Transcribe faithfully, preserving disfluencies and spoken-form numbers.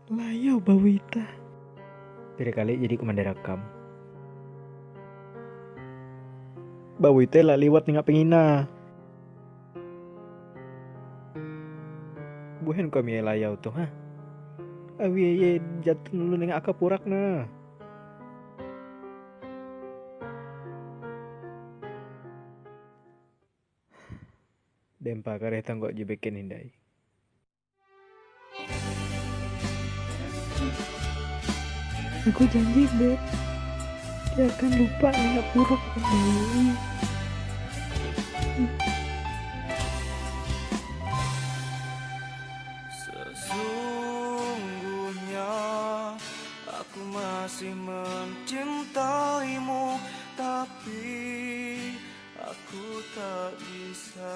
Layau bawi itah. Pire kali jadi ku manderakam. Bawi te la liwat ninga pengina. Buhen kau mie layau toh, ha? Awi ye jaton dulu ninga akapurak na. Dempa kareh tanggo je beken hindai. Aku janji, Beb, dia akan lupa nina puruk kembali. Sesungguhnya aku masih mencintaimu, tapi aku tak bisa.